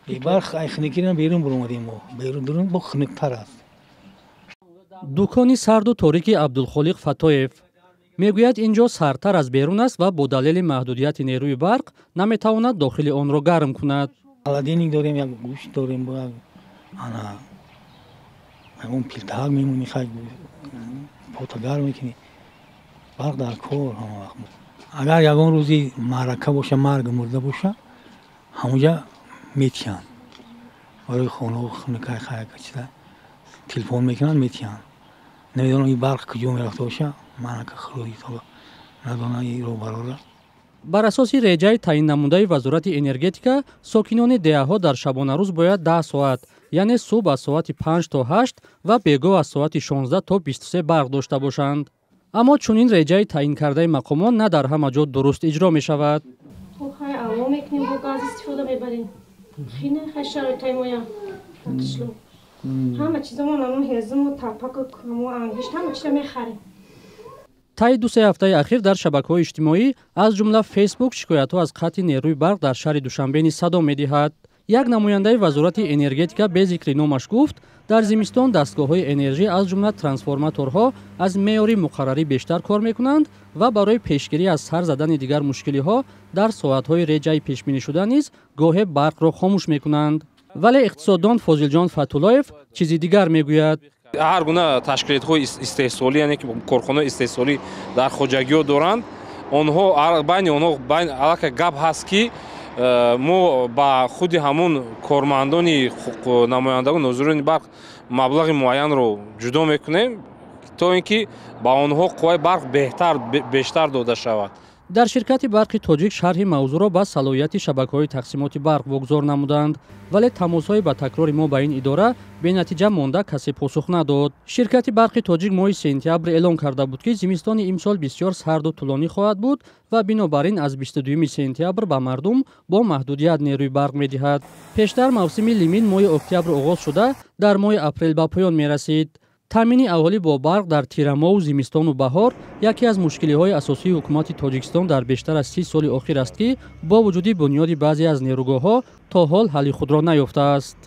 Барқ ай хунукиро берун баромадем, мо берун дурун бо хунуктар аст. Дукони сарду торики Абдулхолиқ Фатоев. Мегӯяд, ин ҷо сардтар аз берун аст ва бо далели маҳдудияти нерӯи барқ наметавонад дохили онро гарм кунад. Холодильник дорем, як гӯшт дорем, бо як ана ягон пилтаак мемонӣ, хай пота гарм мекунӣ. Барқ дар кор ҳама вақт. Агар ягон рӯзи маърака боша, марг мурда боша, ҳамонҷа метиҳанд барои хонаҳо хунукай. Хаяка чиза телефон мекунанд, метиҳанд. Намедонам, ин барқ куҷо мерафта боша, манака худои таоло надонам ин роҳбарора. Бар асоси реҷаи таъиннамудаи Вазорати энергетика, сокинони деҳаҳо дар шабонарӯз бояд 10 соат, яъне субҳ аз соати 5 то 8 ва бегоҳ аз соати 16 то 23 барқ дошта бошанд. Аммо чунин реҷаи таъин кардаи мақомон на дар ҳама ҷо дуруст иҷро мешавад. Хай, алво мекунем, бо газ истифода мебарем. Хина хай шароитҳои моя қишлоқ. Ҳама чизамон, ҳамон ҳезуму тапаку, ҳамон ангишт, ҳама чиза мехарем. Таи 2-се ҳафтаи ахир дар шабакаҳои иҷтимоӣ, аз ҷумла Фейсбук, шикоятҳо аз қатъи нерӯи барқ дар шаҳри Душанбе низ садо медиҳад. Як намояндаи Вазорати энергетика бе зикри номаш гуфт, дар зимистон дастгоҳҳои энержӣ, аз ҷумла трансформаторҳо, аз меъёри муқаррарӣ бештар кор мекунанд ва барои пешгирӣ аз сар задани дигар мушкилиҳо дар соатҳои реҷаи пешбинишуда низ гоҳе барқро хомӯш мекунанд. Вале иқтисоддон Фозилҷон Фатуллоев чизи дигар мегӯяд. Ҳар гуна ташкилотҳои истеҳсолӣ, яъне ки корхонаҳои истеҳсолӣ дар хоҷагиҳо доранд, онҳо байни онҳо аллакай гап ҳаст, ки мо ба худи ҳамон кормандони, намояндагон, нозирони барқ маблағи муайянро ҷудо мекунем, то ин ки ба онҳо қувваи барқ беҳтар, бештар дода шавад. Дар ширкати «Барқи Тоҷик» шарҳи мавзӯъро ба салоҳияти шабакаҳои тақсимоти барқ вогузор намуданд, вале тамосҳои ба такрори мо ба ин идора бенатиҷа монда, касе посух надод. Ширкати «Барқи Тоҷик» моҳи сентябр эълон карда буд, ки зимистони имсол бисёр сарду тӯлонӣ хоҳад буд ва бинобар ин аз 22 сентябр ба мардум бо маҳдудият нерӯи барқ медиҳад. Пештар мавсими лимин моҳи октябр оғоз шуда, дар моҳи апрел ба поён мерасид. Таъмини аҳолӣ бо барқ дар тирамоҳу зимистону баҳор яке аз мушкилиҳои асосии ҳукумати Тоҷикистон дар бештар аз 30 соли охир аст, ки бо вуҷуди бунёди баъзе аз нерӯгоҳҳо то ҳол ҳалли худро наёфтааст.